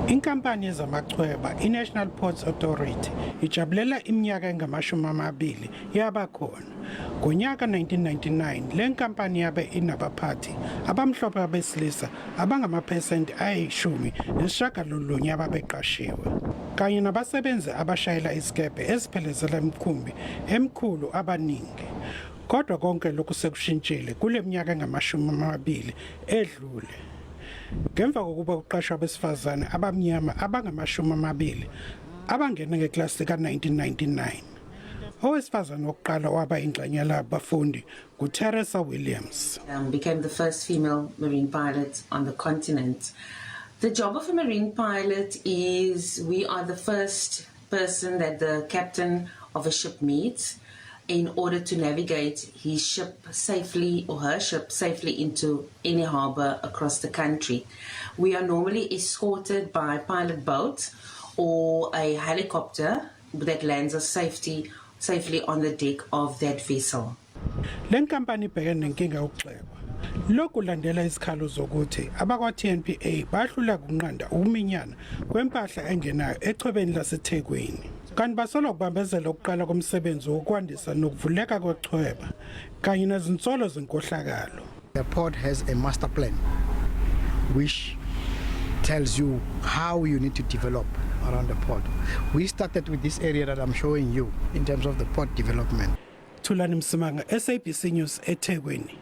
Inkampani yezamachweba i-National Ports Authority ijabulela iminyaka engama-20 yaba khona. Ngonyaka 1999 le nkampani yabe inabaphathi abamhlophe abesilisa abangamaphesenti ayi-19 ababeqashiwe kanye nabasebenzi abashayela isikebhe esiphelezela imikhumbi emikhulu abaningi. Kodwa konke lokhu sekushintshile kule minyaka engama-20 edlule. Ngemva kokuba kuqashwa abesifazane abamnyama abangama-20 abangena ngeklasi ka-1999. Owesifazane wokuqala waba ingxenye yalabafundi nguTeresa Williams. Became the first female marine pilot on the continent. The job of a marine pilot is we are the first person that the captain of a ship meets in order to navigate his ship safely or her ship safely into any harbor across the country. We are normally escorted by pilot boats or a helicopter that lands us safely on the deck of that vessel. Le nkampani ibhekene nenkinga yokugxekwa. Lokhu kulandela izikhalo zokuthi abakwa-TNPA bahluleka ukunqanda ukuminyana kwempahla engenayo echwebeni laseThekwini. Kanti basolwa ukubambezela ukuqala komsebenzi wokwandisa nokuvuleka kwechweba kanye nezinsolo zenkohlakalo. The port has a master plan which tells you how you need to develop around the port. We started with this area that I'm showing you in terms of the port development. Thulani Msimanga, SABC News, eThekwini.